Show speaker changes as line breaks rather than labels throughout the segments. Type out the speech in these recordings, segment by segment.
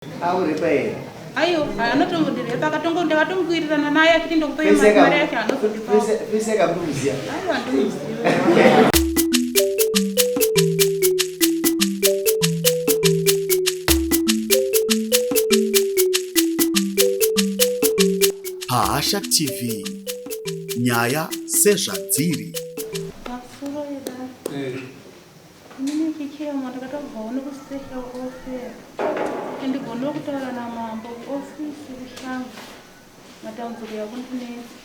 Akurepa here?
Aiwa, anotongondirepa akatongo ndakatombowirirana naye achiti ndokupa mari mari yacho anozondipa.
Fese akamuziva.
Aiwa, ndomuziva.
Pahasha TV nyaya sezvadziri.
Pamusoro yedare. Inini chichemo ndakatobvawo nekuspecial office kuti ndigone kutaura namambo kuofisi kushanga matambudziko yakundinetsa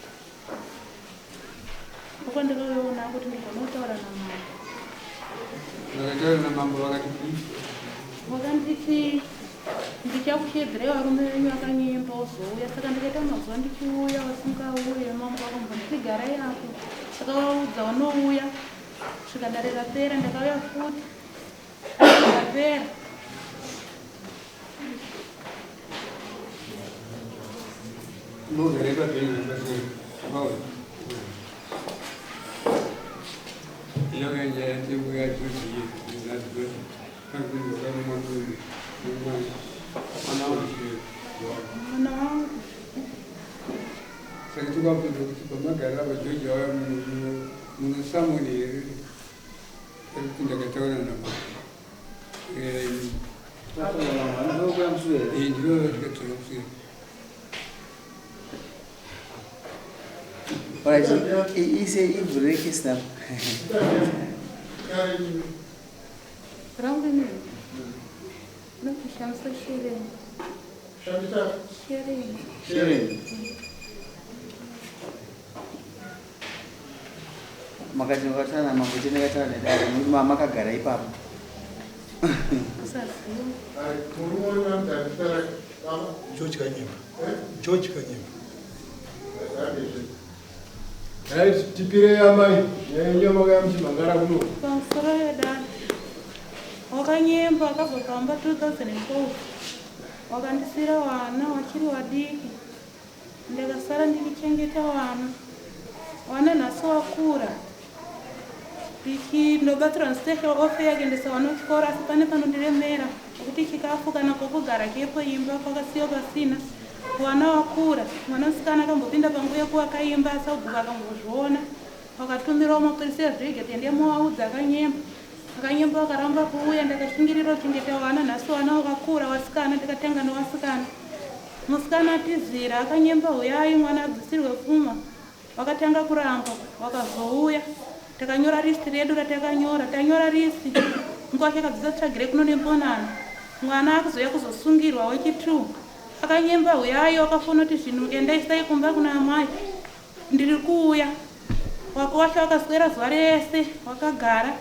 uko ndakauyaona kuti ndigone kutaura namambo.
Vakataura namambo vakati kudii?
Vakanditi ndichakushedzirai varume venyu vakanyemba wozouya saka ndikaita mazuva ndichiuya vasingauye mambo vakambonditi garai apo saka vaudza vanouya Kusvika dare rapera ndakauya futi rapera.
Unogara papenyu pasina. Mawe. Yakaenda yatengo yajuzi yedu.
Mwana wangu.
Saka tikabvunza kuti pamagara apa George auya muno samoni here kuti ndakataura navo. Ndinokuya ndikataura muswere.
Alright, ise ivhure case number.
Rangu inini. Ndokushandisa shereni.
Shandisa
shereni.
Shereni. Makati makataura mambo chene kataura nedare makagara ipapo.
Kusaziva.
Murume uyu anozarisa baba.
George Kanyemba. George Kanyemba.
Right, tipirei amai nyaya yenyu yamakauya muchimhangara kuno.
Pamusoro yedare. Wakanyemba akabva pamba 2004 wakandisiira wana wachiri wadiki ndakasara ndichichengeta wana wana nhasi wakura ndichindobatsirwa nesocial welfare kuendesa vana kuchikoro asi pane panondiremera nekuti chikafu kana kwekugara kepo imba kwakasiyiwa pasina Vana vakura, mwana musikana akambopinda panguva yekuvaka imba sabhuku akambozviona vakatumirawo mapurisa ezvege kuti endai movaudza akanyemba akanyemba vakaramba kuuya ndakashingirira kuchengeta vana nhasi vana vakakura vasikana ndakatanga nevasikana musikana atizira akanyemba huyai mwana abvisirwe pfuma Vakatanga kuramba vakazouya takanyora list redu ratakanyora tanyora list nguva chakabvisa tsvagire kuno nembonano mwana akuzouya kuzosungirwa wechi2 akanyemba huyayi wakafona kuti zvinhu endaisai kumba kuna amai ndiri kuuya wako wacho wakaswera zuva rese wakagara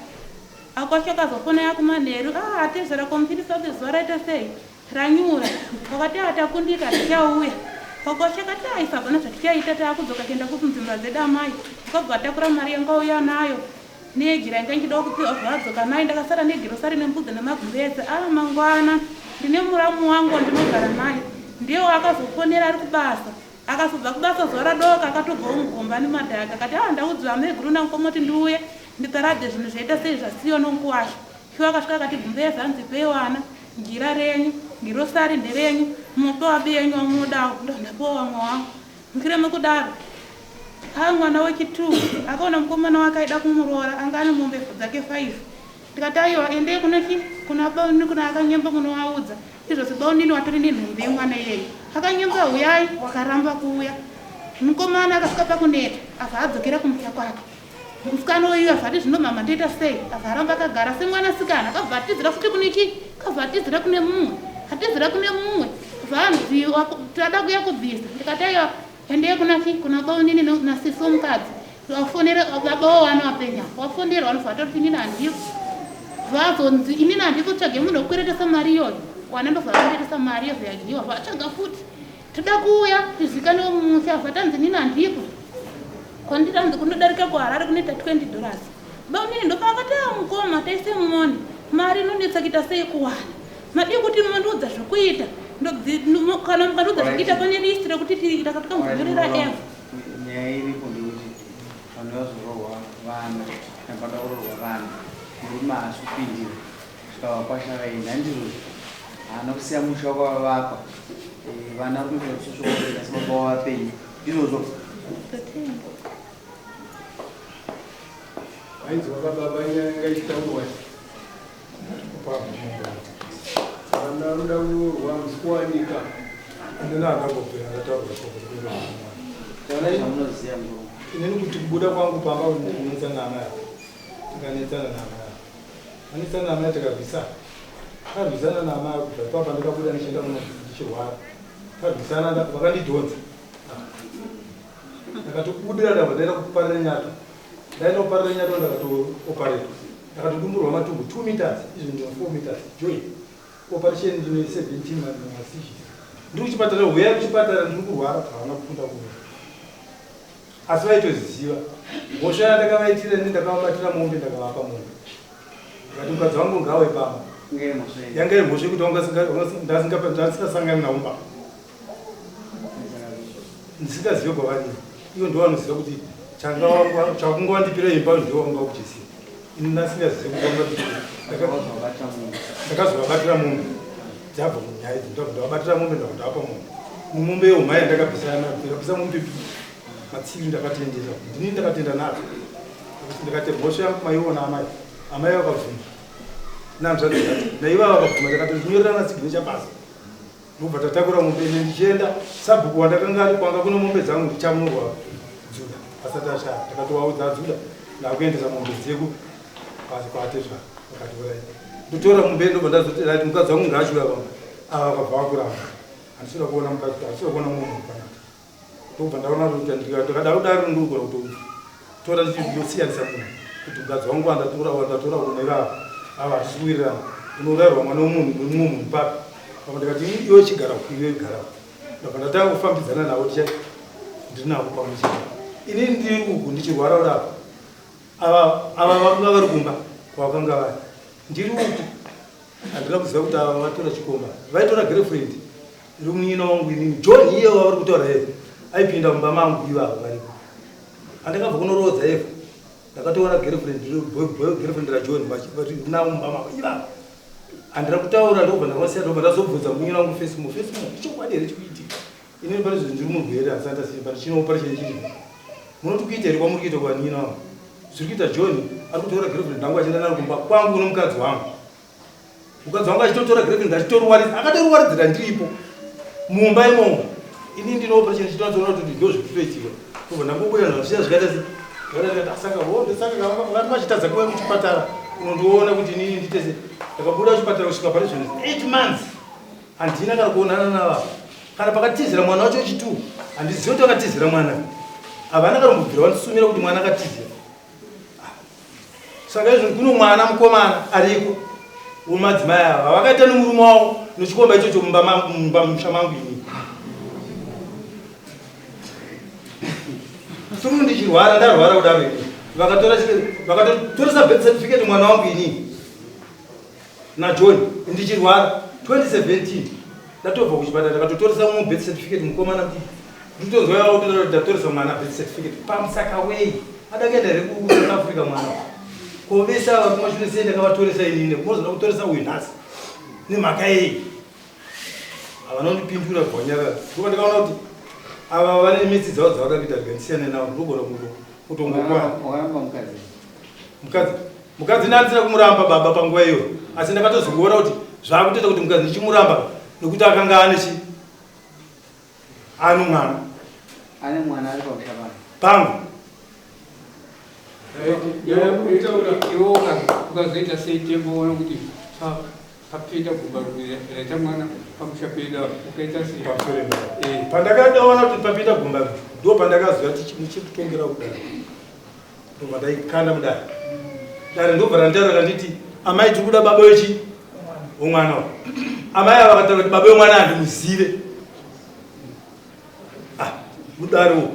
ako wacho akazofona yakumanheru ah atezvara komupirisa kuti zuva raita sei Ranyura wakati ah takundika tichauya Wakosha akati ah isu hapana zvatichaita taakudzoka kuenda kudzimba dzedu amai Wakabva atakura mari yanga auya nayo nejira yanga ichida kupiwa zvadzoka nayo ndakasara negirosari nembudzi nemagumbeze ah mangwana ndine muramu wangu wandinogara naye ndiye waakazofonera ari kubasa akazobva kubasa zuva radoka akatobvawo mugomba nemadhaka akati ah ndaudzwa amaiguru namukoma kuti ndiuye ndiparadze zvinhu zvaita sei zvasiyiwa nomukuwasha Shuwa akasvika akati gumbeze hanzi pei wana jira renyu girosari nderenyu mupe wabi yenyu wamunodawo ndondapiwa wamwe wangu mushure mekudaro aa mwana wechitu akaona mukomana wake aida kumuroora anga ane mombe dzake 5 ndikati aiwa endei kuna chi kuna baunini kuna akanyemba munovaudza izvozvi baunini watori nenhumbi yemwana iyeyu akanyemba huyai wakaramba kuuya mukomana akasvika pakuneta abva adzokera kumusha kwake Musikana uyu akati zvino mama ndoita sei? Akaramba akagara semwanasikana akabva atizira futi kune chii? Akabva atizira kune mumwe. Atizira kune mumwe. Vanzi tada kuya kubvisa. Ndikati aiwa endei kuna chii? Kuna baunini nasisi womukadzi. Vafonere baba wavo vapenya. Vafonera vanobva vatoti inini handipo. Vazonzi inini handipo tsvage munhu wekukweretesa mari iyoyo. Wana ndobva vakweretesa mari yobva yadyiwa. Vatsvaga futi. Toda kuuya tizikanwe mumusha vatanzi nini handipo kwanditanzi kunodarika kuharare kunoita 20 dollars bamunini ndopavakati a mukoma taise mumoni mari inonetsa kuita sei kuwana madii kuti mondiudza zvekuita kana mukandiudza zvekuita pane list rekuti ndakatikamuzonyorera ev
nyaya iripo ndekuti vanhu vazorohwa vana kana pada kurohwa vana murume haasi kupindira svika vakwasha vaenda handizvozvo. Haana kusiya musha wakavakwa. Vana vari kuita kusoshokoreka asi baba wavo vapenyu. Ndizvozvo.
Totenda.
Ainzwa kababa nyaya yanga ichitaurwa. Vana vanoda kuroorwa musi kuwanika.
Inini handambobvira ndataurwa shoko rekuenda kumwana.
Taura zvamunoziva murume.
Inini kuti kubuda kwangu pamba kunetsana naamai ava. Tikanetsana naamai ava. Anetsana naamai tikarwisana. Tarwisana naamai ava kubva ipapa ndakabuda ndichienda kuno ndichirwara. Tarwisana vakandidhonza. Ndakatobudira ndabva ndaenda kuparira nyato. Ndaenda kuparira nyato ndakatoopareta. Ndakatodumburwa matumbu 2 meters izvo ndino 4 meters joy. Operation ndino 17 mastitches. Ndiri kuchipatara huyai kuchipatara ndiri kurwara havana kukunda kuuya. Asi vaitoziva. Mhosva yandakavaitira ini ndakavabatira mombe ndakavapa mombe. Ndikati mukadzi wangu ngaawe pamba. Yanga iri mhosva yekuti ndasingasangani navo pamba. Ndisingazive kwavari. Ivo ndivo vanoziva kuti chakunga wandipira imba ndivo vanga vakuchisiya. Ini ndasingazive kuti vanga ndakazovabatira mombe. Dzabva munyaya idzi ndabva ndavabatira mombe ndabva ndavapa mombe. Mombe yehumai yandakabvisa ndakabvisa mombe matsivi ndakatendesa. Ndini ndakatenda nazvo. Ndikati mhosva yangu maiona amai. Amai vakabvuma. Nanzvadzi dzacho. Naiva vakabvuma ndakatozinyorerana signature pasi. Ndobva tatakura mombe ine ndichienda sabhuku wandakanga ari kwanga kune mombe dzangu ndichamurwa Juda asati ashaya ndakatovaudza Juda ndakuendesa mombe dzeku pasi kwatezva vakati urai ndotora mombe ndobva ndazoti right mukadzi wangu ngaachiuya pamba ava vakabva vakuramba handisida kuona mukadzi handisida kuona mumwe munhu panapa ndobva ndaona kuti ndikadaro daro ndinogona kutotora ndosiyanisa munhu kuti mukadzi wangu wandatora wandatora une vava ava hatisi kuwirirana unourairwa mwana wemunhu nemumwe munhu papi pamwe ndikati iwe chigara uku iwe gara uku ndabva ndatanga kufambidzana navo ticha ndiri navo pamwe chete inini ndiri uku ndichirwara kudaro ava ava vakanga vari kumba kwavakanga vari ndiri uku handina kuziva kuti ava vatora chikomba vaitora girlfriend Munin'ina wangu inini John iye wavari kutaura Eva aipinda mumba mangu ivavo variko. Andakabva kunoroodza Eva ndakatoona girlfriend girlfriend raJohn vari navo mumba mavo ivavo. Handina kutaura ndobva ndavasiya ndobva ndazobvunza munin'ina wangu Fesimo Fesimo ichokwadi here chikuitika inini pane zvinhu ndiri murwere handisati ndasimba ndichine operation chiri munoti kuita here kwamuri kuita kuvanin'ina wangu zviri kuita John ari kutora girlfriend yangu achienda naro kumba kwangu kuno mukadzi wangu mukadzi wangu achitotora girlfriend achitoruwaridza akatoruwaridzira ndiripo mumba imomo ini ndine operation chitoatoona kuti ndo zvikutoitika obva ndangobuda zvasiya zvikaita se saka saka vanhu vachitadza kuuya kuchipatara unondiona kuti inini ndite se ndakabuda kuchipatara kusvika pari zvino 8 months handina kana kuonana nava kana pakatizira mwana wacho chitu handizivi kuti akatizira mwana havana kana kumbobvira vandisumira kuti mwana akatizira Saka izvo kuno mwana mukomana ariko wemadzimai ava vakaita nemurume wavo nechikomba ichocho mumba mumba musha mangu ini. Suru ndichirwara ndarwara kudaro ini. Vakatora vakatotoresa birth certificate mwana wangu ini. NaJohn ndichirwara 2017 ndatobva kuchipatara ndakatotoresa mumwe birth certificate mukomana kuti ndikutonzwa yava kutotaura kuti ndatoresa mwana birth certificate pamusaka wei ada kuenda here kuSouth Africa mwana ko vese ava kumashure sei ndakavatoresa inini kumozoda kutoresa uyu nhasi nemhaka yei havana kundipindura bvanyarara ndiko ndakaona kuti ava vane mitsi dzavo dzavada kuita rega ndisiyane navo ndogona kutongokwana
mukadzi
mukadzi mukadzi ndandisina kumuramba baba panguva iyoyo asi ndakatozongoona kuti zvaakutoita kuti mukadzi ndichimuramba nekuti akanga ane chi ano mwana
ane mwana ari pamusha
pangu
iwe ukazoita sei tembo kuti papinda gumba raita mwana pamusha pedu apa ukaita sei
eh. Pandakadaona kuti papinda gumba ndo pandakaziva kuti muchikutongera kudai ndobva ndaikanda mudare dare ndobva randitaura randiti amai tiri kuda baba wechi womwana uyu amai ava vakataura kuti baba wemwana handimuzive ah, mudare uku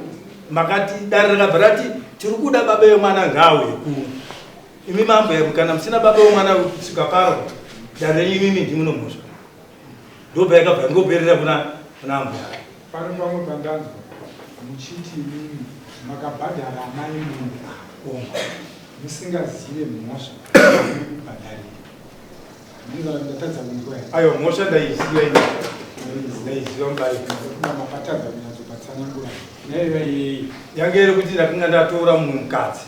makati dare rakabva rati tiri kuda baba wemwana ngaauye kuno imi mambo kana musina baba wemwana kusvika paro dare renyu imimi ndimunomhosva ndobva yakabva yangoperera kuna kuna ambuya
Pane pamwe pandanzwa muchiti imimi makabhadhara amai mombe musingazive mhosva yamuri kubhadharira. Ndatadza kunzwa here?
Aiwa, mhosva ndaiziva ini, ndaiziva mudai.
Makatadza kunyatsopatsanangura.
Yaiva yei?
Yange iri kuti ndakanga ndatora mumwe mukadzi.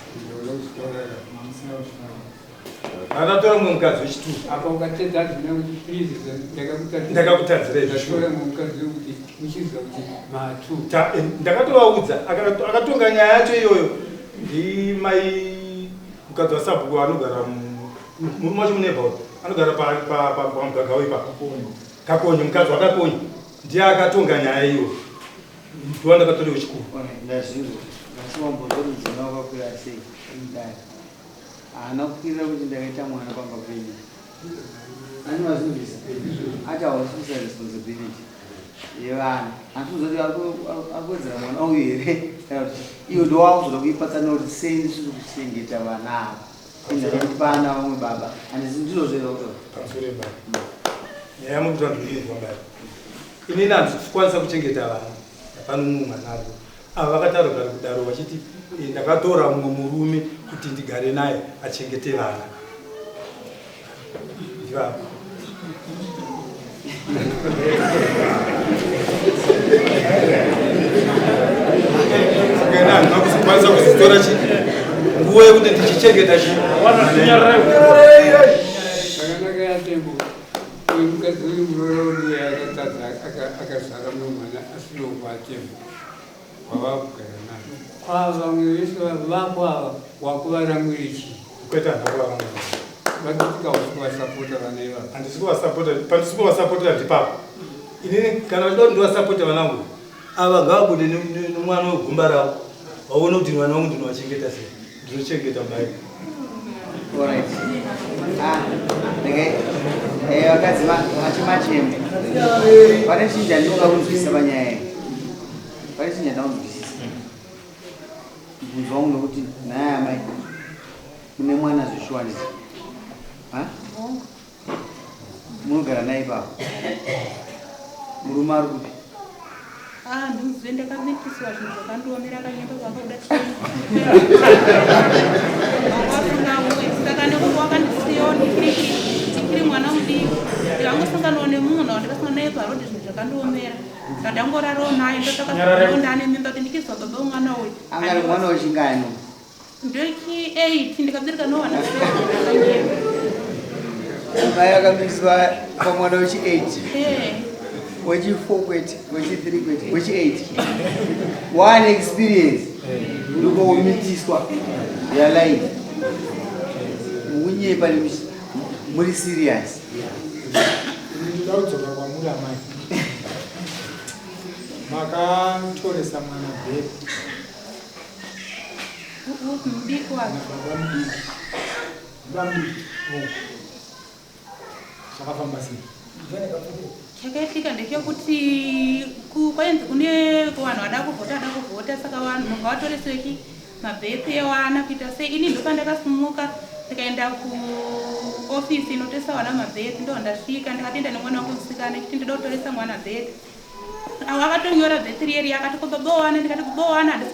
Mamusina kuzvitaura.
Ndakatora mumwe mukadzi wechituru.
Apa ukatedza zvina kuti please ndakakutadzira.
Ndakakutadzira izvi.
Ndatora mumwe mukadzi wekuti uchiziva kuti matu.
Ndakatovaudza, akatonga nyaya yacho iyoyo ndimai mukadzi wasabhuku anogara murume wacho muneighborhood, anogara pamugagao ipapo. Kakonye, mukadzi wakakonye ndiye akatonga nyaya iyoyo, ndiwa ndakatora wechikuru.
Ndazvinzwa, asi wambozwa mudzimai wakakwira sei mudare? Haana kukwirira kuti ndakaita mwana pamba penyu. Ani mazvinzwisa? Ati hausi kuisa responsibility yevana. Handisi kuziva kuti ari kuwedzera mwana uyu here kana kuti iyo ndowakuzoda kuipatsanura kuti sei ndisiri kuchengeta vana ava. Ini pana vamwe baba. Handisi ndizvo zvega kutaura.
Pamusoro yebaba. Nyaya yamukuti vanhu inzwa baba. Inini handisi kukwanisa kuchengeta vana. Hapana mumwe mwana aripo. Ava vakataura kudaro vachiti ndakatora mumwe murume kuti ndigare naye achengete vana. Ndivavo. Saka ini handina kuzokwanisa kuzotora chi nguva yekuti ndichichengeta chi.
Zvakanaka yatembo. Uyu mukadzi uyu muroora uyu akatadza akazara mumwe mwana asiri wokwatembo. Wavakugara naye. Kwava vamwe vese vako ava wakuvaramwire chii?
Kwete, handina kuvaramwira.
Vakitika usi kuvasapota vana ivava.
Handisi kuvasapota, pandisi kuvasapotera ndipapo. Inini kana vachida kuti ndivasapotera vanangu, ava ngavabude nemwana wegumba ravo. Vaone kuti mwana wangu ndinovachengeta sei. Ndinochengeta mai.
Alright. Ah, okay. Vakadzi vachimachembe. Pane chinhu chandinoda kunzwisisa panyaya iyi. Pane chinhu chandakunzwisisa. Mubvunzo wangu nekuti nhaya amai mune mwana zveshuwa nditi. Ha? Munogara naye ipapo. Murume ari kupi?
Ah, ndimuzive, ndakamitiswa zvinhu zvakandiomera, akanyemba pakabuda chiwasingauye, saka nekuti wakandisiyawo ndichiri mwana mudiki, ndikangosanganawo nemunhu wandikasangana naye parodhi, zvinhu zvakandiomera, ndandangorarawo naye, ndotakazoona ndane mimba kuti ndikizwa baba wemwana uyu.
Angari mwana wechingani?
Ndochi 8, ndikabereka nowana akanyemba.
Mai akamiswa pamwana wechi 8.
Eh.
Wechi4 kwete, wechi3 kwete, wechi8. One experience. Ndikomitiswa. Yalife. Munyepa muri serious.
Ndinoda kudzoka kwamuri amai. Makatoresa mwana bheki
Mudiki wacho.
nababa mudiki. Baba mudiki. Oh. Zvakafamba sei?
Chakaitika ndechekuti kwainzi kune vanhu vada kuvhota, vada kuvhota, saka vanhu ngavatoreseki mabheti ewana kuita sei. Ini ndopandakasumuka ndikaenda kuofisi inotoresa vana mabheti, ndo ndasvika ndikatoenda nemwana wangu musikana chiti ndoda kutoresa mwana bheti. Avo akatonyora bheti riyeri, akati ko baba wana, ndikati baba wana handisi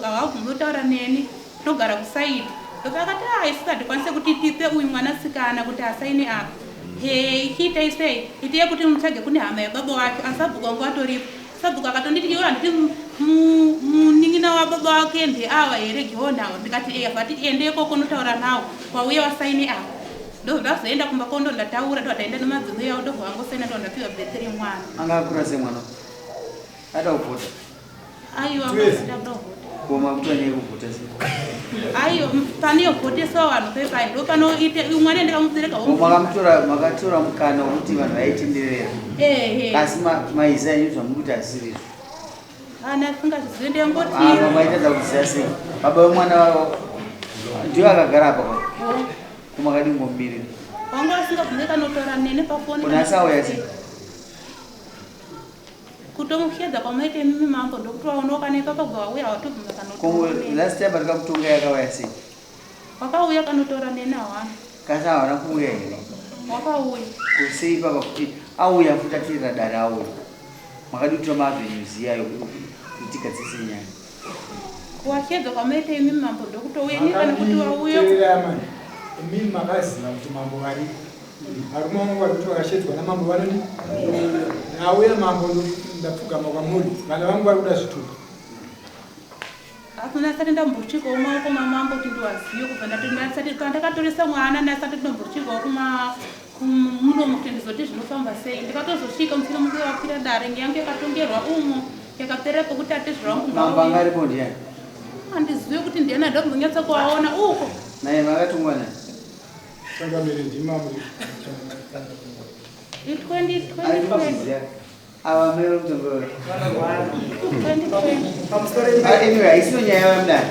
havabvunzi kutaura neni, ndogara kusaidi. Ndopa akati a isusu hatikwanise kuti tipe uyu mwanasikana kuti asaine apa, he ichiitai sei, itei kuti mutsvage kune hama yababa wacho. Asi sabhuku wangu watoripo, sabhuku akatonditi iwe handiti munin'ina wababa wake ndeava here John ava? Ndikati eya. Vati ende ikoko unotaura nawo wauya wasaine apa. Ndobva ndazoenda kumba kondo ndataura, ndobva taenda nemadzimai avo, ndobva vangosaina, ndobva ndapiwa bheti remwana.
Anga akura semwana. Ada kuvhota.
Aiwa.
Twezi.
Ndada kuvhota.
Koma kuti anyanye kuvhota sei?
Aiwa, paneyovhoteswa vanhu pepai ndo panoite mwana ndakamubereka.
Ko makamutora, makatora mukana wekuti vanhu vaitenderera.
Ehe.
Asi maisa enyu zvamuri kuti asiri izvo.
Ana asingazvizivi, ndengoti
Apa maitadza kuziva sei? Baba vemwana wavo ndiwo akagara apa kwa. Ko makadi kungomirira.
Wanga asingabvunze kanotaura nene pafoni.
Kona asauya sei?
Kutomushedza kwamaita imimi mambo ndokuti waonawo kana ipapo bva wauya watobvunza.
Ko
Kanotaura nene.
last time patikakutonga yakauya sei?
Wakauya kanotaura nene hawana.
Kasi havana kuuya here?
Wakauya.
Kusei papa kuti auya futi atirira dare auya. Makadi kutora maavenues iyayo kuti tigadzise nyaya.
Washedza kwamaita imimi mambo ndokutouya ini kana kuti wauya.
Teererai amai. Imimi makaziva kuti mambo variko. Varume vangu vari kuti vakashedzwa namambo vanodi nauya mambo ndapfugama kwamuri vana vangu vari kuda zvitupa.
Asi ndasati ndambosvikawo maoko mamambo kuti ndiwazive kubva ndasati pandakatoresa mwana ndasati ndombosvikawo kuma munomu kuti ndizoti zvinofamba sei ndikatozosvika musina musi wakwira dare ngeyangu yakatongerwa umo yakaperera pokuti atezvara wangu
Mambo anga aripo ndiani?
Handizive kuti ndiani andakuzonyatsa kuvaona uko.
Naye makatongwa naye.
Changamire ndimambo.
I 2020.
Ava mai vari kutongora. Anyway, haisiyo nyaya yavamudai.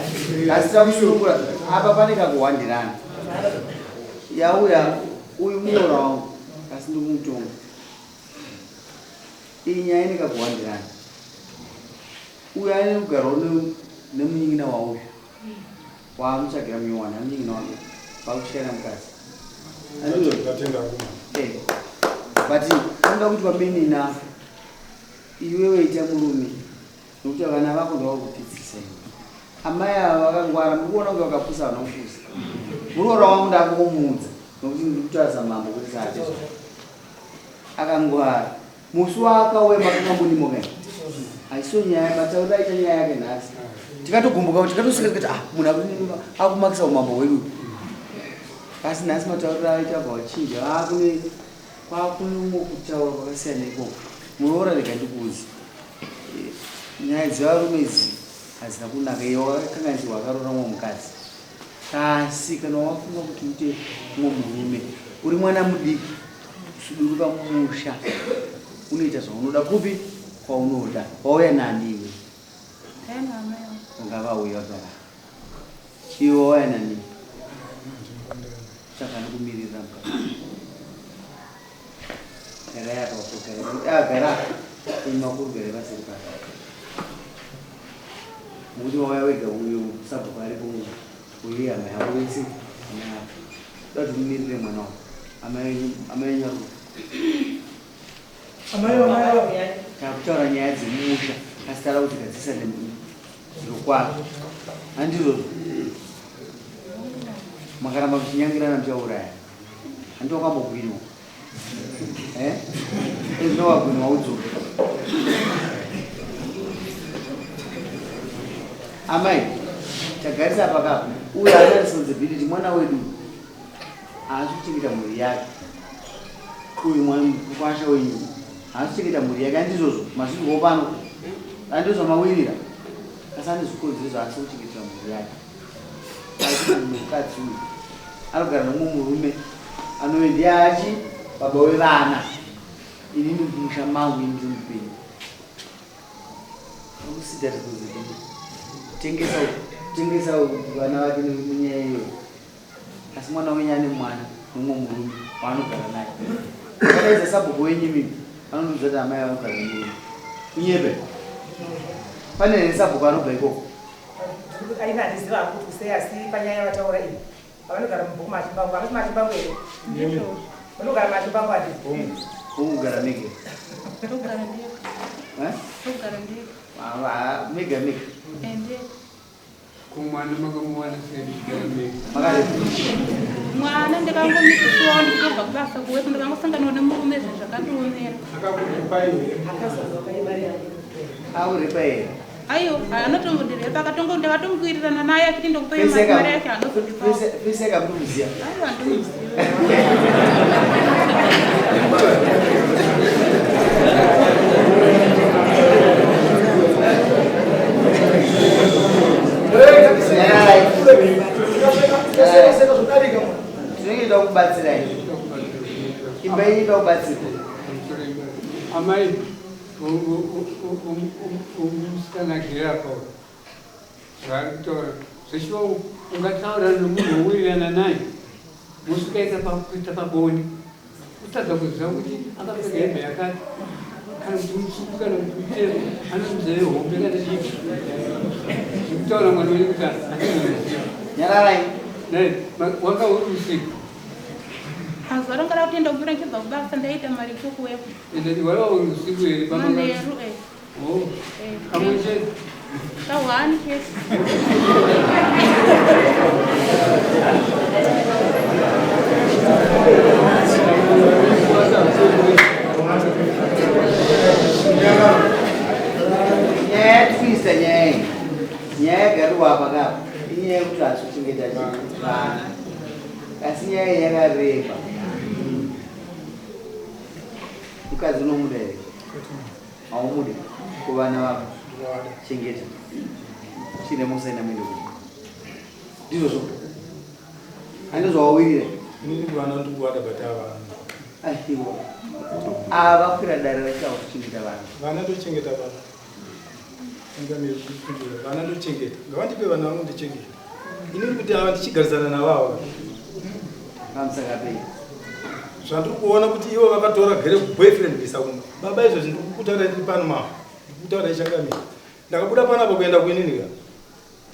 Asi takusunungura apa pane kakuhwandirana. Yauya uyu muroora wangu asi ndikumutonga. Iyi nyaya ine kakuhwandirana. Uyu ane kugarawo nemunin'ina wauyu. Waamutsvagira munyowani amunin'ina wake vakushayana mukadzi.
Ndatenda kuma.
Eh. But unoda kuti pamene enough iwewe ita murume nokuti vana vako ndovakupfidzisa iwe. Amai ava vakangwara muri kuona kunge vakapusa vana kupusa. Muroora wangu ndakungomuudza nokuti ndiri kutaura samambo kuti saate. Akangwara. Musi waakauya makanga murimo kai. Haisiyo nyaya matauriro aita nyaya yake nhasi. Tikatogumbuka kuti tikatosvika tikati ah munhu akumakisa umambo hwedu. Asi nhasi matauriro aita abva wachinja akune kwakune umwe kutaura kwakasiyana ikoko. Muroora rega ndikuudze. Nyaya dzevarume idzi hadzina kunaka iwe wakakanganisirwa akaroora mumwe mukadzi. Kasi kana wafunga kuti uite mumwe murume uri mwana mudiki suduruka mumusha unoita zvaunoda kupi kwaunoda wauya nani iwe ungavauya vagara iwe wauya nani saka anokumirira mukadzi garai apa garai gara imi makuru garai vasiri pano mukuti wauya wega uyo sabhuku aripo uyu hama yavo vese hama yako da kuti mumirire mwana wako amai venyu vari kupi takutaura nyaya dzemumusha asi tara kuti gadzisa zviro kwazvo handizvozvo makaramba muchinyangirana muchauraya handi wakambogwinwa eh? Ezvino wagwinwa udzoke amai tagarisa pakapa uyo ana responsibility mwana wedu haasi kuchengeta mhuri yake uyu mukwasha wenyu haasi kuchengeta mhuri yake handizvozvo mazvinzwawo pano handizvo mawirira asi ane zvikonzero zvaasi kuchengetera mhuri yake asi mukadzi uyu anogara nomumwe murume anove ndiye achi baba wevana inini mumusha mangu ini ndiri mupenyu akusida responsibility tengesa tengesa vana vake nenyaya iyoyo asi mwana wenyu ane mwana nomumwe murume waanogara naye akadaidza sabhuku wenyu imimi anondiudza kuti amai vanogara nemurume kunyepe pane here sabhuku anobva ikoko
Aina handiziva hangu kuti kusei asi panyaya yavataura iyi pavanogara mubhuku machimbangu havasi machimbangu here vanogara machimbangu handiti
Unogara mega
Togara ndega.
Eh?
Togara ndega.
Ah, mega mega
Ende.
Kumwana makamuwana sei muchigara mega?
Makareba.
Mwana ndakangomisiwa ndikubva kubasa kuwepo ndakangosangana nemurume zvinhu zvakandiomera.
Akakurepai here?
Akurepa here?
Aiwa, anotombondirepa akatongo ndakatomukwirirana naye achiti ndokupa
Pese
mari
ka-
mari yake anozondipa.
Pese kamuziya.
Aiwa, andimuziva.
Tinenge toda kubatsirai. Imba yenyu inoda kubatsirwa.
Amai, musikana agere apa zvaari kutaura zveshuwa ungataura nomunhu wowirirana naye musikaita kuita pabonde kutadza kuziva kuti akapfeka hembe yakati kana kuti mutsvuku kana kuti mutema ane nzeve hombe kana diki zvekutaura mwana wenyu kuti handinoziva
Nyararai.
Wanga uri usiku
Mazuva ranga rakutoenda kubira ndichibva kubasa ndaita mari kuwepo.
Ende waiva uri usiku here
Manheru eh.
Oh.
Eh.
Kamwe chete.
Kahwani chete.
Topedza nyaya iyi. Nyaya yagarirwa apa kapa inyaya yekuti haasi kuchengeta vana. Asi nyaya iyi yakareba. Mukadzi unomuda here? Haumude? Kuvana vako chengeta. Chine musaina muende kuno. Ndizvozvo. Handizvo wawirira.
Inini vana ndikuvada but ava
Aiwa. Ava vakwira dare vachida kuchengeta vana.
Vana ndochengeta vana. Changamire kupindura. Vana ndochengeta. Ngavandipe vana vangu ndichengete. Inini kuti ava ndichigarisana navo ava.
Pamusaka pei.
Zvandiri kuona kuti ivo vakatora gere boyfriend kuisa kumba. Baba izvozvi ndiri kukutaura ndiri pano mama. Ndiri kukutaura changamire. Ndakabuda panapa kuenda kuinini ka.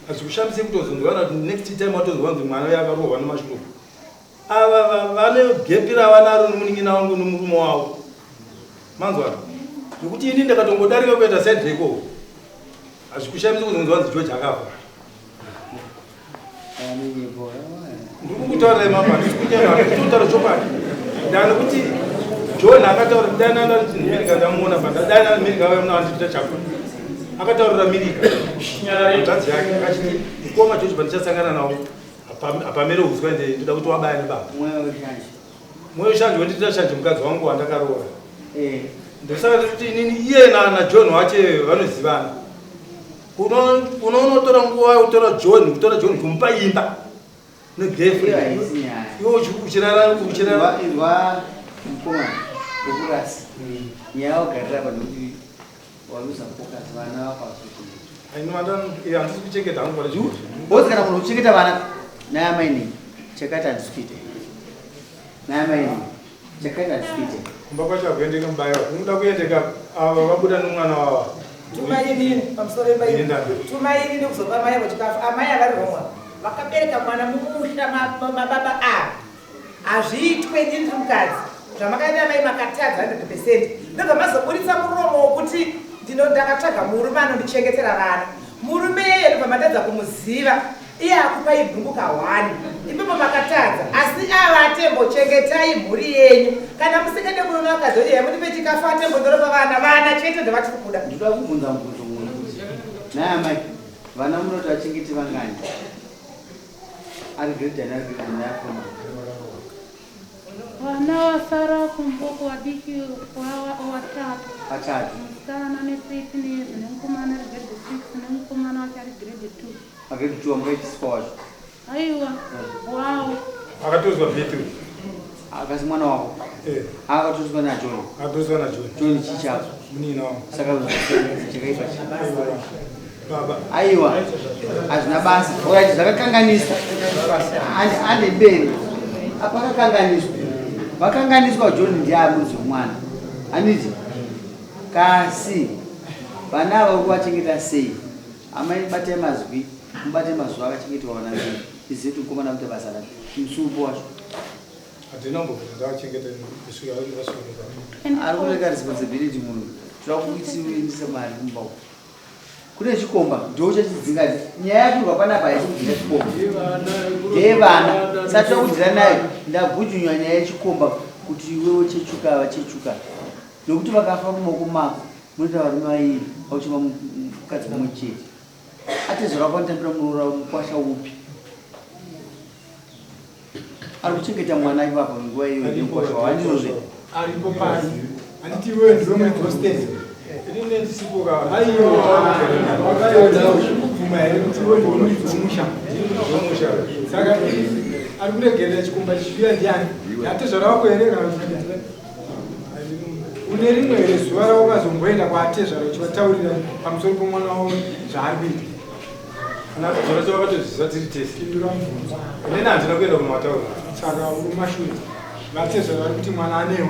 Hazvikushamise kutozonzwana kuti next time watozwa kunzi mwana uya akarohwa nemashoko. Ava vane gepi ravanaro nemunin'ina wangu nemurume wavo. Manzwa? Zvekuti ini ndakatongodarika kuenda side reko. Hazvikushamisi kuzonzwa kunzi George akafa. Ndiri kukutaurirai mama, handisi kunyanya, handisi kutaura chokwadi. Ndani kuti John akataura dai nana Mirika ndamuona pa dai nana Mirika vaya muna vandiita chako. Akataurira Mirika hanzvadzi yake akachiti mukoma George pandichasangana nawo hapamere huswa ende ndoda kuti wabaya nebaba.
Mweya weshanje.
Mweya weshanje wondiita shanje mukadzi wangu wandakaroora.
Eh.
Ndosaka ndikuti inini iye na John wache vanozivana. Unonotora nguva yekutora John, kutora John kumupa imba negirlfriend. Iwe uchirara uchirara
Inzwa mukomana wekurasa. Nyaya wagarira apa nekuti waluza focus vana vako havasi
Aino handisi kuchengeta hangu vana chikoro.
Both kana munhu uchengeta vana naye amainini chakati handisi kuita. Naye amainini chakati handisi kuita.
Kumba kwacho hakuendeka mubayiwa. Kunoda kuendeka ava vabuda nomwana wavo.
Tumai inini pamusoro pemba
Enda.
Tumai inini kuzopa mai vochikafu. Amai avari romwa. Vakabereka mwana mumusha mababa ava. Hazviitwe inini ndiri mukadzi. Zvamakaita mai makatadza 100%. Ndobva mazoburitsa muromo wokuti ndino ndakatsvaga murume anondichengetera vana. Murume iyeye ndobva matadza kumuziva. Iye akupai bhungu kahwani. Ipapo makatadza. Asi ava atembo chengetai mhuri yenyu. Kana musingade murume vakadzi kuti yamundipe chikafu atembo ndoropa vana. Vana chete ndovatiri kuda.
Ndinoda kubvunza mubvunzo mumwe kuti naye amai vana munoti vachengeti vangani? Ari grade ani ari grade ani akoma.
Vana vasara kumboko vadiki watatu.
Vatatu.
Musikana ane 13 years nemukomana ari grade 6 nemukomana wacho ari grade 2.
Magrade 2 amukaitiswa wacho.
Aiwa, wawo.
Akatozwa Betty.
Akasi mwana wako.
Eh.
Akatozwa na John.
Akatozwa na John.
John chichako.
Munina wangu.
Saka chakaipa chi.
Baba.
Aiwa. Hazvina basa. Alright, zvakakanganiswa. Ande mberi. Apa akakanganiswa. Vakanganiswa John ndiye amudzi womwana. Handiti? Kasi vana ava kuvachengeta sei? Amai batai mazwi, mubate mazuva akachengetwa vana venyu. Tizive kuti mukomana akuita basa rapi. Musupo wacho.
Handina kumbobvira ndavachengeta kusvika vasvika.
Ari kureka responsibility munhu. Toda kuitisa mari kumba uko. Kune chikomba ndo chachidzinga nyaya yakurwa panapa haisi kudzinga chikomba. Ndeyevana. Saka toda kudhira nayo ndagujunywa nyaya yechikomba kuti iwewe chechuka vachechuka. Nokuti vakafa mumaoko mako munoita varume vairi vauchema mukadzi mumwe chete. Atezvara wako anotambira muroora mukwasha upi? Ari kuchengeta mwana ipapo nguva iyoyo nemukwasha wavo handizvozve?
Aripo pasi. Handiti iwewe ndiwe muridzi westand.
Ini ndisipo ka.
Aiwa. Kubvuma here kuti iwe ndiwe muridzi wemusha?
Wemusha.
Saka ari kuregerera chikomba chichiuya ndiani? Atezvara wako here kana kuti ndiani? Une rimwe here zuva rawakazomboenda kwaatezvara uchivataurira pamusoro pomwana wavo zvaari kuita?
Kana atezvara cho vakatozviziva tiri tese.
Pindura mubvunzo.
Inini handina kuenda kunovataurira.
Saka uri mumashure. Vatezvara vari kuti mwana anewe.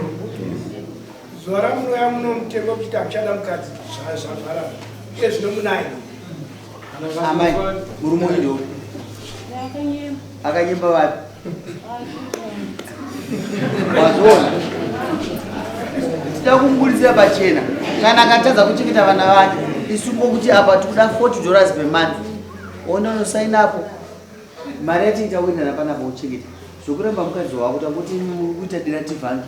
Zuva ramunouya muno mutemo kuti hamuchada mukadzi zvazvara. Iye zvino munaye.
Amai, murume uyu ndo
Akanyemba.
akanyemba vapi? Wazviona? Tida kumuburitsira pachena. Kana akatadza kuchengeta vana vake, isu ngokuti apa tikuda $40 per month. Ona unosaina apo. Mari yatinenge tawirirana panapa uchengeta. Zvokuramba mukadzi wako tangoti muri kuita dira tivhange.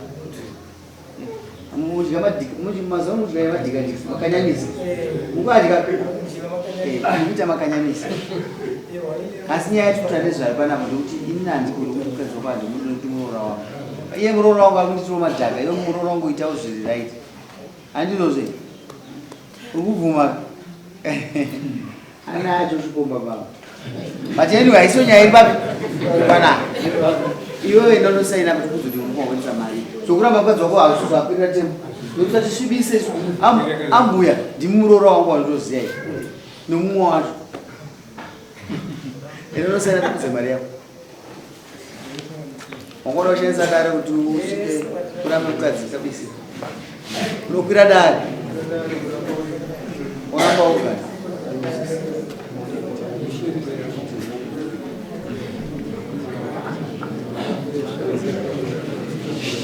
Mudya madhika, mazuva mudya madhika ndika makanyanyisa. Mukadya. Kuita makanyamisa. Asi nyaya yatikuta nezvayo panapa ndekuti ini handigoni kuti mukadzi wako handimudi nekuti muroora wangu. Iye muroora wangu akunditiro madhaka, iwe muroora wangu itawo zviri right. Handinozve. Uri kubvuma? Ana acho chikomba baba. But anyway, haisiyo nyaya iri papi? Pana. Iwewe enda unosaina kuti kuzoti uri kuwanisa mari. Zvokuramba mukadzi wako hazvisi zvakwirira temo. Nokuti tisvibise isu. Ambuya ndimi muroora wangu wandinoziva izvi. Nomumwe wacho. Enda unosaina tikudze mari yako. Wangona ushandisa dare kuti usvike kuramba mukadzi kabisi. Unokwira dare. Woramba wogara.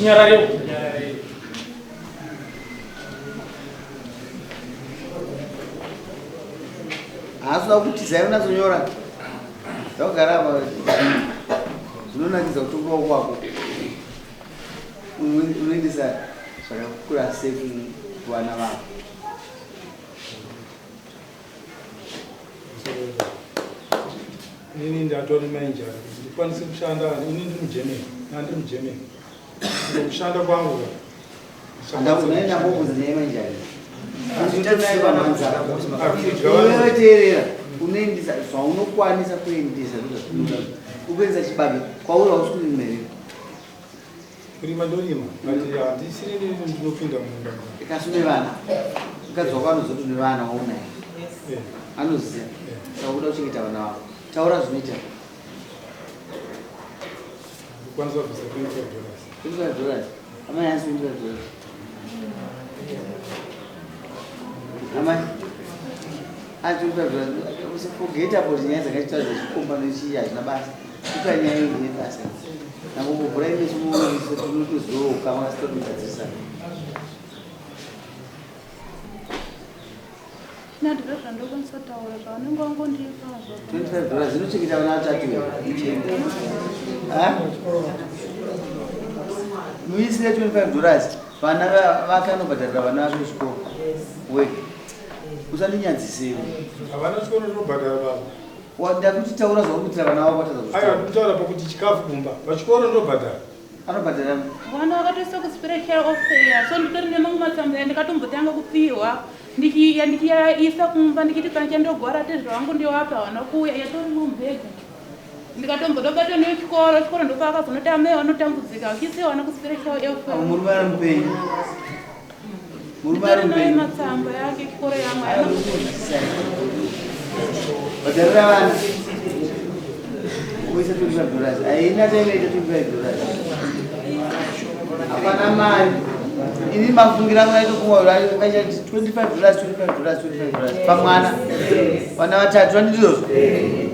Nyarare.
Haasi kuda kutiza iwe unatsonyora. Ndakugara apa zvinonakidza kutongawo kwako. Unoendesa zvakakura sei kuvana vako.
Ini ndatova nemainjari kuti ndikwanise kushanda ini ndiri muGermany, ndandiri muGermany. Kushanda kwangu
Ndakubvunza nyaya yemainjari. Iwewe teerera, unoendesa zvaunokwanisa kuendesa ndozvatinoda. Ukuendesa chibage kwauri hausi kurima here?
Kurima ndorima, but handisiri ndinopinda munda.
Kasi une vana, mukadzi wako anoziva kuti une vana waunaye. Anoziva. Saka unoda kuchengeta vana vako. Taura zvinoita.
Ndikwanisa kubvisa 25 dollars.
25 dollars. Amai hanzi 25 dollars. Amai. Hanzi 25 dollars. Usaforget about nyaya dzakaitwa dzechikomba nechii hazvina basa. Kupa nyaya iyi ine basa. Nangokuvhurai meso muone tinotoziva ukama asi totogadzirisa.
Ndizvo zvandokwanisa kutaura zvavanenge vangondipa
25 dollars inochengeta vana vatatu here? Muisire 25 dollars vana vake anobhadharira vana vake chikoro. We. Usandinyadzisewo.
Havana chikoro chinobhadhara baba.
Ndakuti taura zvauri kuitira vana vako vatadza
kuzvitaura. Aiwa ndikutaura pakuti chikafu kumba. Pachikoro ndobhadhara.
Anobhadhara.
Vana vakatoisa kuspiritual officer so nditori nemamwe matsamba andakatombotanga kupiwa ndichiyaisa kumba ndichiti kana chandogwara tezvo vangu ndiwapa havana kuuya yatori mubhegi ndikatombotobata nechikoro chikoro ndopaakazonoti amai vanotambudzika vachisiya vana kuspiritual
officer. Murume ari mupenyu. Murume ari mupenyu.
Matsamba yake chikoro yamwe.
Bhadharira vana. Kuisa 25 dollars. Haina chainoita 25 dollars. Hapana mari. Ini mafungira angu aitofunga kaita 25 dollars 25 dollars 25 dollars pamwana. Vana vatatu vandizvozvo.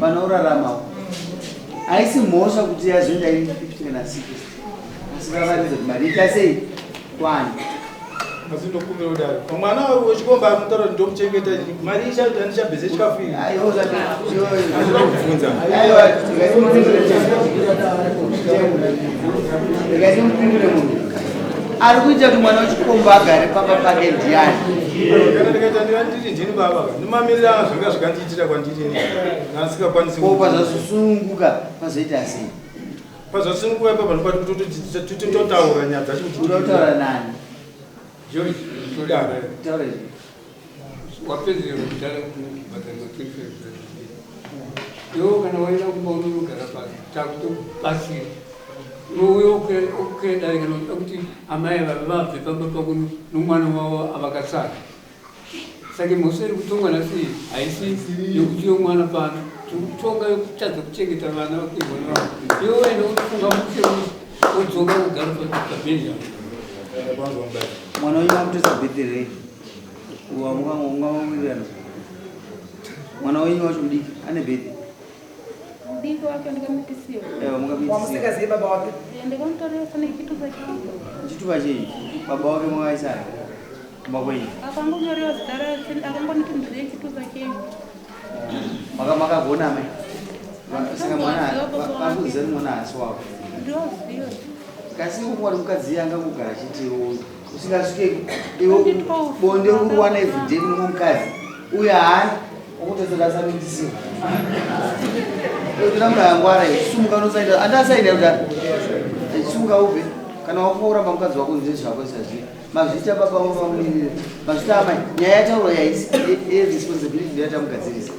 Vanouraramawo. Haisi mhosva kuti yazoenda ini 50 kana 60. Asi vavaridza kuti mari ita sei? Kwani.
Asi ndokumbira kudaro. Mwana wechikomba ari kutaura kuti ndomuchengeta mari ichandichabvise chikafu iyi. Andinoda kubvunza.
Regai ndimupindure munhu. Ari kuita kuti mwana wechikomba agare pamba pake ndiani?
Kana ndikaita ndiri ndini baba, ndimamirira zvanga zvakandiitira kwandiri ndasingakwanisi.
Ko pazazosununguka pazoita sei?
Pazosununguka ipapo ndopati kutoti titotaura nyaya dzacho kuti
Unoda kutaura nani?
George,
Taura izvi.
Wapedzera kudhara kubhadharwa 25 iwe kana waenda kumba unonogara pasi takutobatsira unouya okukwira dare kana uchida kuti amai ava vabve pamba pako nomwana wavo avakasara saka mhosva iri kutongwa nhasi haisi yekuti yomwana pano tiri kutonga yekutadza kuchengeta vana vakwirwa nevavo iwe waenda unofunga mushe wodzoka kugara pabhenji apo
Mwana wenyu akutoisa birthday rei? Ungawirirana. Mwana wenyu wacho mudiki ane birthday.
Mudiki wake ndikamitisiwa.
Ewa mukamitisiwa.
Wamusikazive baba wake?
Ndikamutorera pane chitupa changu.
Chitupa chei? Baba wake makaisa kumba kwenyu.
Akangonyorewa zita rake, akangonditi ndire chitupa chenyu.
Maka makagona amai. Saka mwana vakuziva kuti mwana haasi wako.
Ndoziva.
Kasi ukuwana mukadzi iye angangogara achiti usingasvike iwe bonde uri kuwana everyday kune mumwe mukadzi uye haana. Okutesera asamitisiwa. Toda munhu angwara sumuka unosaina andasaina kudaro. Sumuka ubve kana wakufa kuramba mukadzi wako ndizvo zvako izvazvi. Mazvita baba vamunini. Mazvita amai. Nyaya yataurwa yaisi yeresponsibility ndiyo yatamugadzirisa.